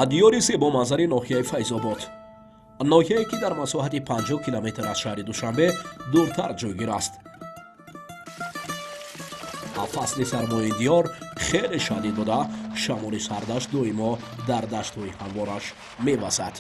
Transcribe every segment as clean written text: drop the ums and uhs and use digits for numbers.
Диёри зебоманзари ноҳияи Файзобод, ноҳияе ки дар масоҳати 50 километр аз шаҳри Душанбе дуртар ҷойгир аст. Фасли сармои диёр хеле шадид буда, шамоли сардаш доимо дар даштҳои ҳамвораш мевазад.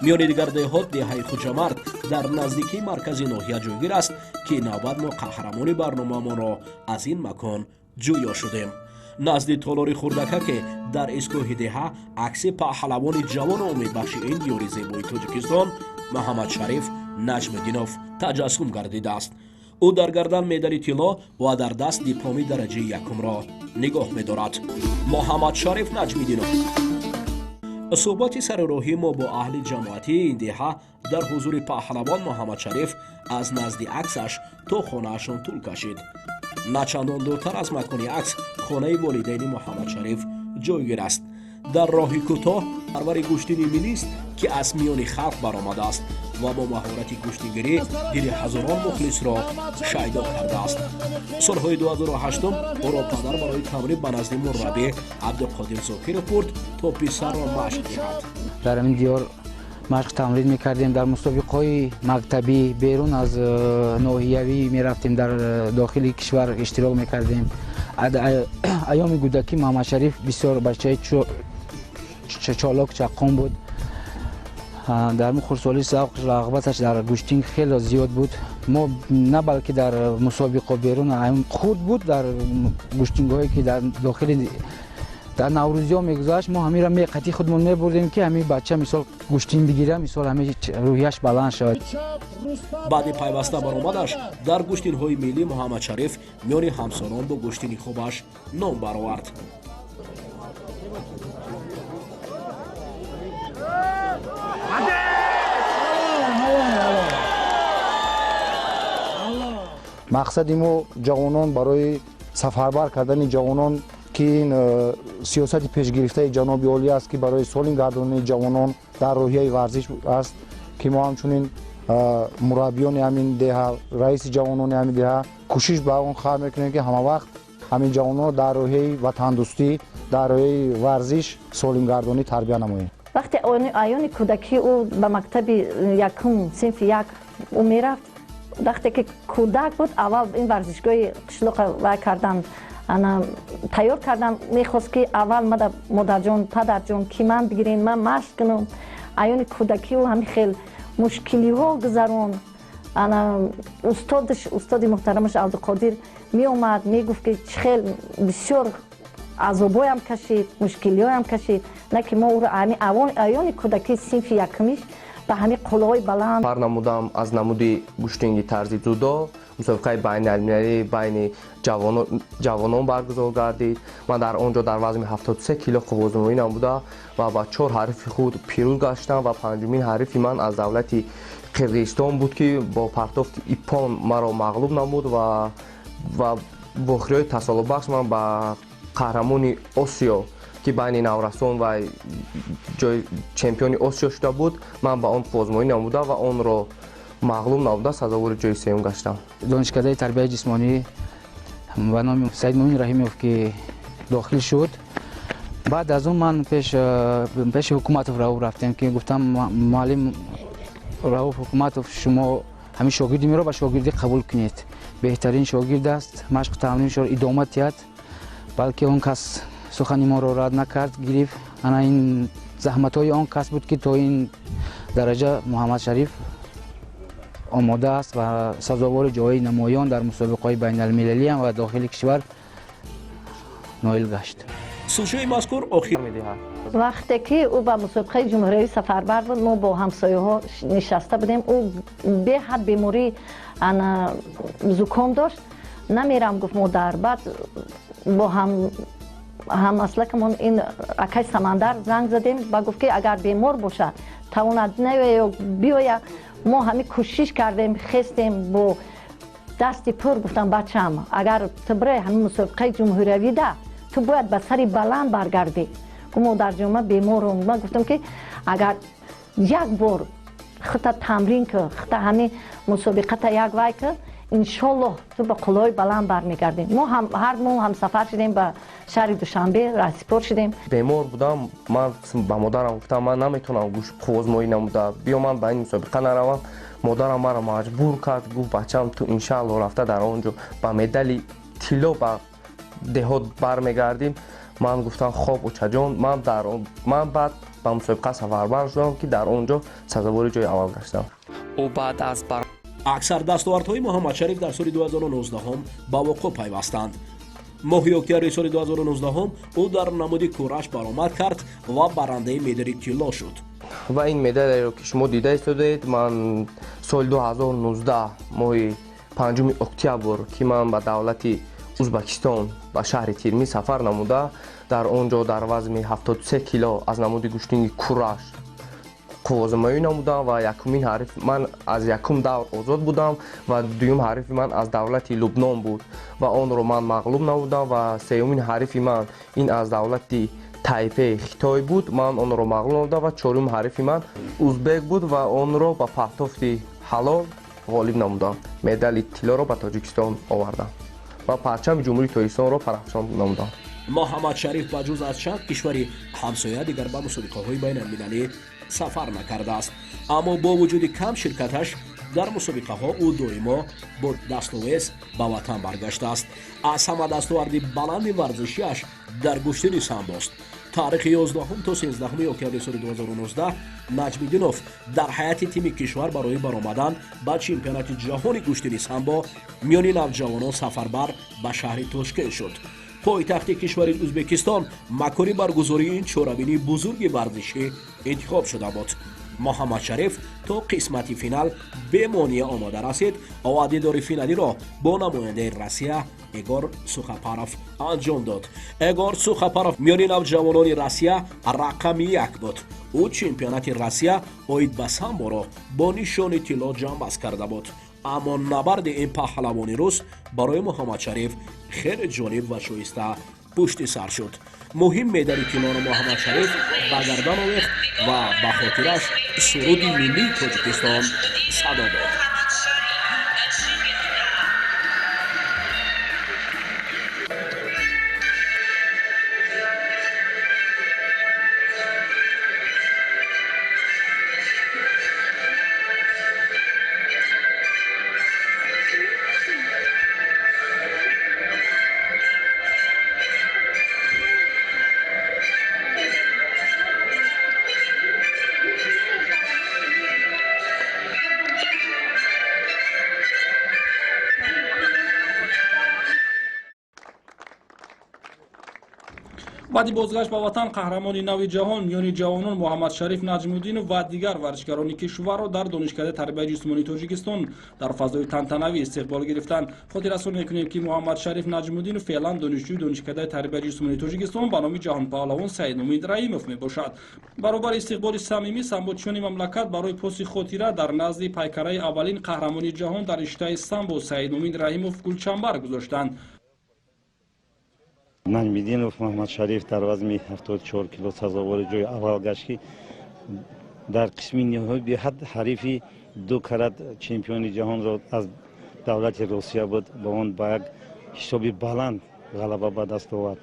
Миёни дигар деҳот деҳаи Хуҷамард дар наздикии маркази ноҳия ҷойгир аст, ки навбат мо қаҳрамони барномаамонро аз ин макон ҷӯё шудем. Назди толори хурдакаке дар истгоҳи деҳа акси паҳлавони ҷавону умедбахши ин диёри зебои Тоҷикистон Муҳаммадшариф Наҷмиддинов таҷассум гардидааст. Ӯ дар гардан медали тилло ва дар даст дипломи дараҷаи якумро нигоҳ медорад. Муҳаммадшариф Наҷмиддинов. Суҳбати сари роҳии мо бо аҳли ҷамоатии ин деҳа дар ҳузури паҳлавон Муҳаммадшариф аз назди аксаш то хонаашон тӯл кашид. Начандон дуртар аз макони акс хонаи волидайни Муҳаммадшариф ҷойгир аст. Дар роҳи кӯтоҳ парвари гӯштини миллист, ки аз миёни халқ баромадааст ва бо маҳорати гӯштингирӣ дили ҳазорон мухлисро шайдо кардааст. Солҳои 2008 ӯро падар барои тамрин ба назди мураббӣ Абдуқодир Зокиров бурд, то писарро машқ диҳад. Дар ҳамин диёр машқ тамрин мекардем, дар мусобиқаҳои мактабӣ, берун аз ноҳиявӣ мерафтем, дар дохили кишвар иштирок мекардем. Айёми кӯдакӣ Муҳаммадшариф бисёр бачаи чолок, чаққон буд. Дар хурдсолӣ завқ, рағбаташ дар гӯштин хеле зиёд буд. Мо на балки дар мусобиқо, берун хурд буд, дар гӯштингҳое ки дар дохили дар наврӯзиҳо мегузашт, мо ҳаминро қати худмон мебурдем, ки ҳамин бача мисол гӯштин бигира, мисол ҳамин рӯҳияш баланд шавад. Баъди пайваста баромадаш дар гӯштинҳои миллӣ Муҳаммадшариф миёни ҳамсолон бо гӯштини хубаш ном баровард. Мақсади мо ҷавонон барои сафарбар кардани ҷавонон, ки ин сиёсати пешгирифтаи ҷаноби олӣ аст, ки барои солим гардонии ҷавонон дар рӯҳияи варзиш аст, ки мо ҳамчунин мураббиёни ҳамин деҳа, раиси ҷавонони ҳамин деҳа кӯшиш ба он хар мекунем, ки ҳамавақт ҳамин ҷавононро дар рӯҳияи ватандӯстӣ, дар рӯҳияи варзиш, солимгардонӣ тарбия намоем. Вақте айёни кӯдакӣ ӯ ба мактаби якум, синфи як ӯ мерафт, вақте ки кӯдак буд, аввал ин варзишгоҳи қишлоқа вай кардан, тайёр кардам. Мехост, ки аввал мада, модарҷон, падарҷон, ки ман бигирем, ман машқ кунам. Айёни кӯдакӣ ӯ ҳамин хел мушкилиҳо гузарон. Устодаш, устоди муҳтарамаш Абдуқодир меомад, мегуфт, ки чӣ хел бисёр азобоям кашид, мушкилиҳоям кашид, на ки мо ӯро айёни кӯдакӣ, синфи якумиш, ба ҳамин қуллаҳои баланд. Фар намудам аз намуди гӯштинги тарзи дзюдо. Мусобиқаи байналмилалӣ байни ҷавонон баргузор гардид. Ман дар он ҷо дар вазни 73 кило қувваозмоӣ намуда ва ба чор ҳарифи худ пирӯз гаштам ва панҷумин ҳарифи ман аз давлати Қирғизистон буд, ки бо партофти иппон маро мағлуб намуд ва вохӯриҳои тасаллобахш ман ба қаҳрамони Осиё, ки байни наврасон ва ҷои чемпиони Осиё шуда буд, ман ба он қувваозмоӣ намуда ва онро мағлуб намуда, сазовори ҷои сеюм гаштам. Донишкадаи тарбияи ҷисмонӣ ба номи Саидмуъмин Раҳимов ки дохил шуд, баъд аз он ман пеши Ҳукуматов Рауф рафтем, ки гуфтам: «Муаллим Рауф Ҳукуматов, шумо ҳамин шогирди меро ба шогирдӣ қабул кунед, беҳтарин шогирд аст, машқу тамриншро идома диҳад». Балки он кас сухани моро рад накард, гирифт. Ана ин заҳматҳои он кас буд, ки то ин дараҷа Муҳаммадшариф омода аст ва сазовори ҷойи намоён дар мусобиқаҳои байналмилалиам ва дохили кишвар ноил гашт. Сужаи мазкур охир медиҳад. Вақте ки ӯ ба мусобиқаи ҷумҳуриявӣ сафарбар буд, мо бо ҳамсояҳо нишаста будем. Ӯ беҳад бемории зуком дошт. «Намерам», гуфт, «модар». Баъд бо ҳамаслакамон, ин акай Самандар, занг задем ба гуфт, ки агар бемор бошад, тавонад наёя, биёя. Мо ҳамин кӯшиш кардем, хестем бо дасти пур. Гуфтам: «Бачам, агар ту бирай ҳамин мусобиқаи ҷумҳуриявида, ту бояд ба сари баланд баргардӣ». Гуфт: «Модарҷон, ман беморум». Ман гуфтам, ки агар як бор худта тамрин кун, худта ҳамин мусобиқата як вай кун. Иншоллоҳ, ту ба қуллаҳои баланд бармегардӣ. Мо ҳар мо ҳамсафар шудем, ба шаҳри Душанбе раҳсипор шудем. Бемор будам, ман ба модарам гуфтам, ман наметавонам қуввозмоӣ намуда, биё ман ба ин мусобиқа наравам. Модарам маро маҷбур кард, гуфт, бачам, ту иншааллоҳ рафта дар он ҷо ба медали тилло ба деҳот бармегардим. Ман гуфтам, хоб, очаҷон. Ман баъд ба мусобиқа сафарбар шудам, ки дар он ҷо сазовори ҷои аввал гаштам. Ӯ баъд аз Аксар дастовардҳои Муҳаммадшариф дар соли 2019 ба вуқӯъ пайвастанд. Моҳи октябри соли 2019 ӯ дар намуди кураш баромад кард ва барандаи медали тилло шуд. Ва ин медалеро, ки шумо дида истодаед, ман соли 2019 моҳи 5 октябр, ки ман ба давлати Узбакистон, ба шаҳри Термиз сафар намуда, дар он ҷо дар вазми 73 кило аз намуди гӯштинги кураш қуввозмоӣ намудам ва якумин ҳариф ман аз якум давр озод будам ва дуюм ҳарифи ман аз давлати Лубнон буд ва онро ман мағлуб намудам ва сеюмин ҳарифи ман ин аз давлати Тайпе, Хитой буд, ман онро мағлуб намудам ва чорум ҳарифи ман узбек буд ва онро ба партофти ҳалол ғолиб намудам. Медали тиллоро ба Тоҷикистон овардам ва парчами Ҷумҳурии Тоҷикистонро парафшон намудам. Муҳаммадшариф ба ҷуз аз чанд кишвари ҳамсоя дигар ба мусобиқаҳои байналмилалӣ сафар накардааст, аммо бо вуҷуди кам ширкаташ дар мусобиқаҳо ӯ доимо бо дастовез ба ватан баргаштааст. Аз ҳама дастоварди баланди варзишиаш дар гӯштини самбост. Таърихи 11 то 13 октябри соли 2019 Наҷмиддинов дар ҳайати тими кишвар барои баромадан ба чемпионати ҷаҳони гӯштини самбо миёни навҷавонон сафарбар ба шаҳри Тошкент шуд. Пойтахти кишвари Ӯзбекистон макони баргузории ин чорабинии бузурги варзишӣ интихоб шуда буд. Муҳаммадшариф то қисмати финал бемонеа омода расид ва дидори финалиро бо намояндаи Россия Егор Сухопаров анҷом дод. Егор Сухопаров миёни навҷавонони Россия рақами як буд. Ӯ чемпионати Россия оид ба самборо бо нишони тилло ҷамъбаст карда буд, аммо набарди ин паҳлавони рус барои Муҳаммадшариф хеле ҷолиб ва шоиста пушти сар шуд. Муҳим, медали тиллоро Муҳаммадшариф ба гардан овехт ва ба хотираш суруди миллии Тоҷикистон садо дод. Баъди бозгашт ба ватан қаҳрамони нави ҷаҳон миёни ҷавонон Муҳаммадшариф Наҷмуддинов ва дигар варзишгарони кишварро дар Донишкадаи тарбияи ҷисмонии Тоҷикистон дар фазои тантанавӣ истиқбол гирифтанд. Хотиррасон мекунем, ки Муҳаммадшариф Наҷмуддинов феълан донишҷӯи Донишкадаи тарбияи ҷисмонии Тоҷикистон ба номи ҷаҳонпаҳлавон Саидмумин Раҳимов мебошад. Баробари истиқболи самимӣ, самбочиёни мамлакат барои поси хотира дар назди пайкараи аввалин қаҳрамони ҷаҳон дар риштаи самбо Саидмумин Раҳимов гулчамбар гузоштанд. Наҷмиддинов Муҳаммадшариф дар вазни 74 кило сазовори ҷои аввал гашт, ки дар қисми ниҳоӣ беҳад ҳарифи ду карат чемпиони ҷаҳонро аз давлати Русия буд, ба он ба як ҳисоби баланд ғалаба ба даст овард.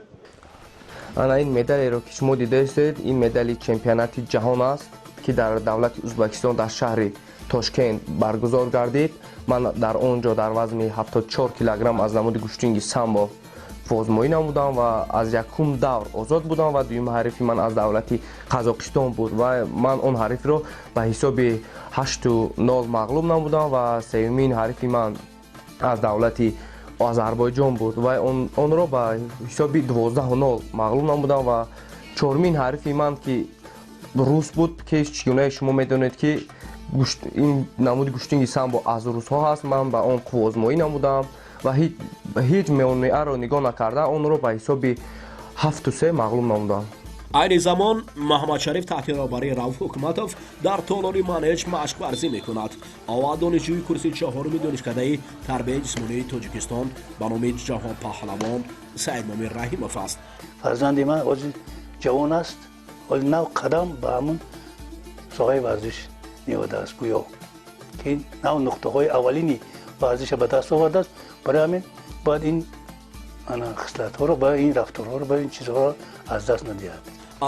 Ана ин медалеро, ки шумо дидаистед, ин медали чемпионати ҷаҳон аст, ки дар давлати Ӯзбекистон дар шаҳри Тошкент баргузор гардид. Ман дар он ҷо дар вазни 74 килограмм аз намуди гӯштинги самбо озмоӣ намудам ва аз якум давр озод будам ва дуюм ҳарифи ман аз давлати Қазоқистон буд ва ман он ҳарифро ба ҳисоби 8-0 мағлуб намудам ва сеюмин ҳарифи ман аз давлати Озарбойҷон буд ва онро ба ҳисоби 12-0 мағлуб намудам ва чорумин ҳарифи ман, ки рус буд, ки чӣ гуна шумо медонед, ки ин намуди гӯштинги самбо аз русҳо ҳаст, ман ба он қувваозмоӣ намудам ва ҳеҷ монеаро нигоҳ накарда онро ба ҳисоби 7-3 мағлуб намудам. Айни замон Муҳаммадшариф таҳти роҳбарии Рауф Ҳукматов дар толори манеж машқварзӣ мекунад ва донишҷӯи курси чаҳоруми Донишкадаи тарбияи ҷисмонии Тоҷикистон ба номи ҷаҳонпаҳлавон Саидмумин Раҳимов аст. Фарзанди ман ҳозир ҷавон аст, ҳоли нав қадам ба ҳамун соҳаи варзиш ниҳодааст, гӯё ки нав нуқтаҳои аввалини Варзиша ба даст овардааст. Барои ҳамин бояд ин хислатҳоро, бояд ин рафторҳоро, бояд ин чизҳоро аз даст надиҳад.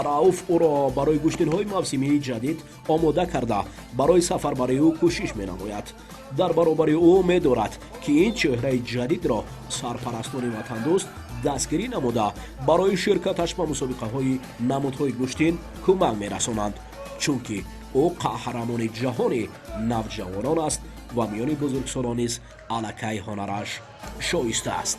Рауф ӯро барои гӯштинҳои мавсимии ҷадид омода карда, барои сафарбарии ӯ кӯшиш менамояд. Дар баробари ӯ медорад, ки ин чеҳраи ҷадидро сарпарастони ватандӯст дастгирӣ намуда, барои ширкаташ ба мусобиқаҳои намудҳои гӯштин кӯмак мерасонанд, чунки ӯ қаҳрамони ҷаҳони навҷавонон аст ва миёни бузургсолон низ аллакай ҳунараш шоиста аст.